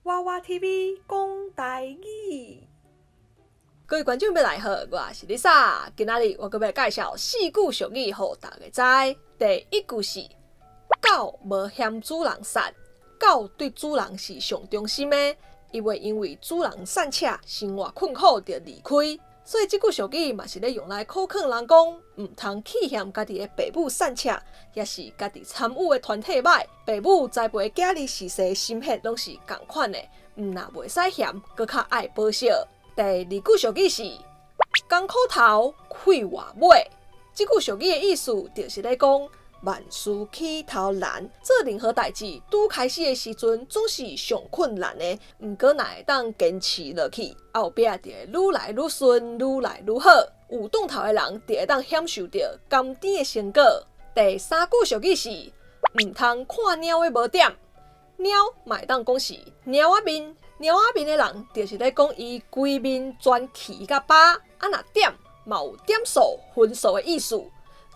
娃娃 TV 講台語。各位觀眾欲來好，我是 Lisa。今仔日我閣欲來介紹四句俗語，予大家知。第一句是狗無嫌主人瘦，狗對主人是上忠心的，伊袂因為主人散赤，生活困苦就離開。所以這句俗語嘛是咧用來苦勸人講，毋通去嫌家己的爸母散赤，抑是家己參與的團體䆀。爸母栽培囝兒時勢心血攏是仝款的，毋若袂使嫌，閣較愛保守。第二句俗語是艱苦頭，快活尾。這句俗語的意思就是咧講，萬事起頭難，做任何代誌，拄開始的時陣總是上困難的。毋過若會當堅持落去，後壁就會愈來愈順，愈來愈好。有當頭的人，就會當享受著甘甜的成果。第三句俗語是毋通看貓的無點，貓嘛會當講是貓仔面，貓仔面的人就是咧講伊規面全起甲疤，啊若點嘛有點數、分數的意思。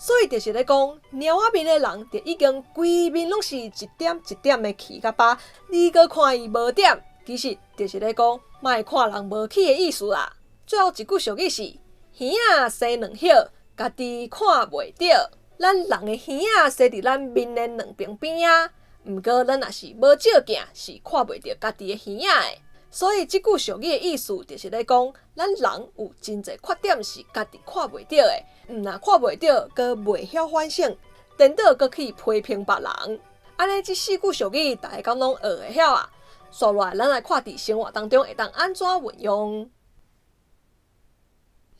所以就是咧講，貓仔面的人就已經規面攏是一點一點的起甲疤，你閣看伊無點，其實就是咧講，莫看人無起的意思啦。最後一句俗語是：耳仔生兩葉，家己看袂著。咱人的耳仔生佇咱面的兩邊邊仔，毋過咱若是無照鏡，是看袂著家己的耳仔的。所以這句俗語的意思就是咧講，咱人有真濟缺點是家己看袂著的，毋若看袂著，閣袂曉反省，顛倒閣去批評別人。按呢，這四句俗語，大家敢攏學會曉啊？紲落來，咱來看佇生活當中會當按怎運用。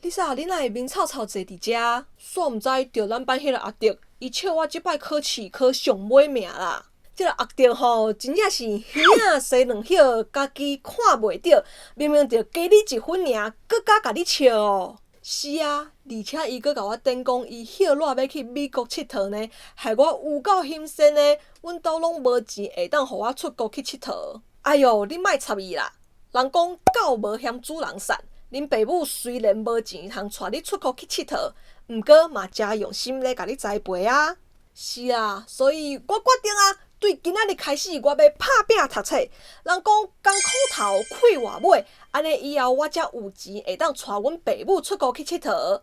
Lisa，你哪會面臭臭坐佇遮？煞毋知著咱班彼个阿德，伊笑我這擺考試考上尾名啦。這个阿德吼，真正是耳仔生兩葉，家己看袂著，明明就加你一分爾，閣敢共你笑哦。是啊，而且伊閣共我點講，伊歇熱欲去美國𨑨迌呢，害我有夠心酸的。阮兜攏無錢會當予我出國去𨑨迌。哎喲，你莫插伊啦！人講狗無嫌主人瘦，恁爸母雖然無錢通帶你出國去𨑨迌，毋過嘛誠用心咧共你栽培啊。是啊，所以我決定啊，對今仔日開始，我欲拍拚讀冊。人講艱苦頭，快活尾，按呢以後我才有錢會當帶阮爸母出國去𨑨迌。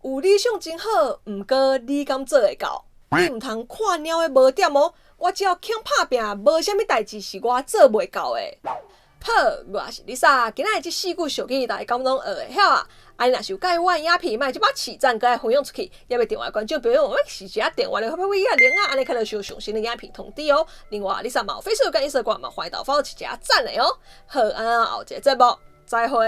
有理想真好，毋過你敢做會到？你毋通看貓的無點哦！我只要肯拍拚，無啥物代誌是我做袂到的。好，我是 Lisa，今仔日這四句俗語，大家敢攏學會曉啊？啊，你若是有佮意我的影片，莫這擺起讚，閣愛分享出去，猶欲訂閱觀眾朋友，我是一下電話咧，發俾我鈴仔，按呢較會收上新的影片通知哦。另外，Lisa 嘛有 Facebook 佮 Instagram 嘛，歡迎到 follow 一下讚的哦。好，按呢後一個節目再會。